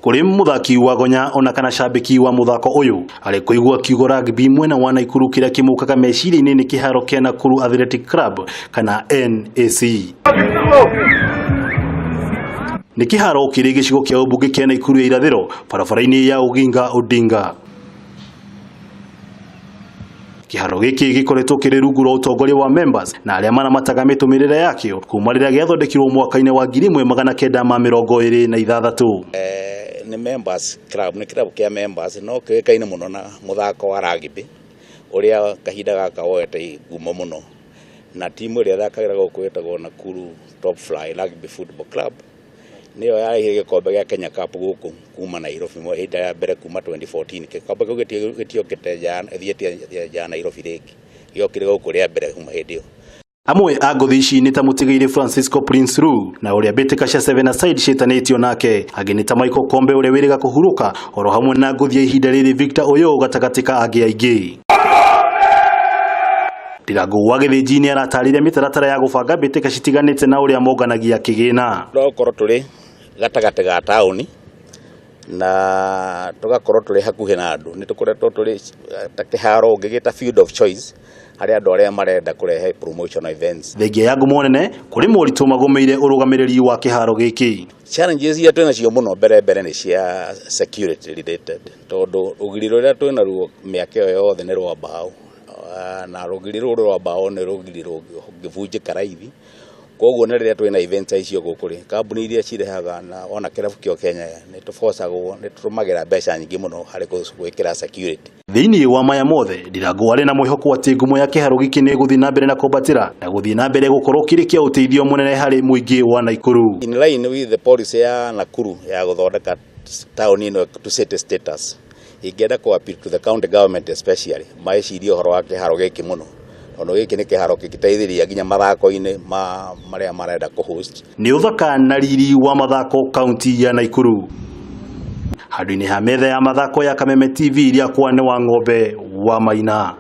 Kũrĩ mũthaki wa gonya ona kana cambĩki wa mũthako ũyũ arĩ kũigua kiugo rugby mwena wa Naikuru kĩrĩa kĩmũkaga meciria-inĩ nĩ kĩharo kĩa Nakuru Athletic Club kana NAC. Nĩ kĩharo kĩrĩ gĩcigo kĩa ũmbunge kĩa Naikuru ya irathĩro barabara-inĩ ya Oginga Odinga. Kĩharo gĩkĩ gĩkoretwo kĩrĩ rungu rwa ũtongoria wa members na arĩa maramataga mĩtũmĩrĩre yakĩo kuma rĩrĩa gĩathondekirwo mwaka-inĩ wa 1926. Nĩ members club, nĩ club kĩa members, no kĩũĩkaine mũno na mũthako wa rugby ũrĩa kahinda gaka woete ngumo mũno, na timu ĩrĩa ĩthakagĩra gũkũ ĩtagwo Nakuru Top Fly Rugby Football Club, nĩyo yarehire gĩkombe gĩa Kenya Cup gũkũ kuma Nairobi hĩndĩ ya mbere kuma 2014. Gĩkombe kĩu gĩtiokĩte nja, gĩthiĩte nja ya Nairobi rĩngĩ, gĩokire gũkũ rĩa mbere kuma hĩndĩ ĩyo. Amwe a ngũthi ici nĩ ta mũtigairĩ Francisco Prince Ru na ũrĩa mbĩtĩka cia Seven Aside ciĩtanĩtio nake, angĩ nĩ ta Michael Kombe ũrĩa wĩrĩga kũhurũka, oro hamwe na ngũthi ya ihinda rĩrĩ Victor Oyo gatagatĩ ka angĩ aingĩ. Ndirango wa Gĩthĩnji nĩ aratarĩria mĩtaratara ya gũbanga mbĩtĩka citiganĩte na ũrĩa monganagia kĩgĩna. Tũgakorwo tũrĩ gatagatĩ ga taũni na tũgakorwo tũrĩ hakuhĩ na andũ, nĩ tũkoretwo tũrĩ ta kĩharo ũngĩgĩta field of choice harĩ andũ arĩa marenda kũrehe promotional events. Thengia ya ngumo nene kũrĩ moritũ magũmĩire ũrũgamĩrĩri wa kĩharo gĩkĩ. Challenges iria twĩ nacio mũno mbere mbere nĩ cia security related, tondũ rũgiri rũrĩa twĩ naruo mĩaka ĩyo yothe nĩ rwa mbaũ, na rũgiri rũrũ rwa mbaũ nĩ rũgiri rũngĩbunjĩka raithi. Koguo na rĩrĩa twĩna events icio gũkũ rĩ, kambuni iria cirehaga na ona kĩrabu kĩa Kenya nĩ tũbocagwo, nĩ tũtũmagĩra mbeca nyingĩ mũno harĩ gwĩkĩra security. Thĩinĩ wa maya mothe, Ndirango arĩ na mwĩhoko atĩ ngumo ya kĩharo gĩkĩ nĩ ĩgũthiĩ na mbere na kwambatĩra na gũthiĩ na mbere gũkorwo kĩrĩ kĩa ũteithio mũnene harĩ mũingĩ wa Naikuru. In line with the policy ya Nakuru ya gũthondeka taũni ĩno to city status, ingĩenda kũ appeal to the county government especially mecirie ũhoro wa kĩharo gĩkĩ mũno, tondũ gĩkĩ nĩ kĩharo kĩngĩteithĩrĩria nginya mathako-inĩ ma marĩa marenda kũ host. Nĩ ũthaka na riri wa mathako kaunti ya Naikuru. Handũ-inĩ ha metha ya mathako ya Kameme TV, rĩakwa nĩ wa ng'ombe wa Maina.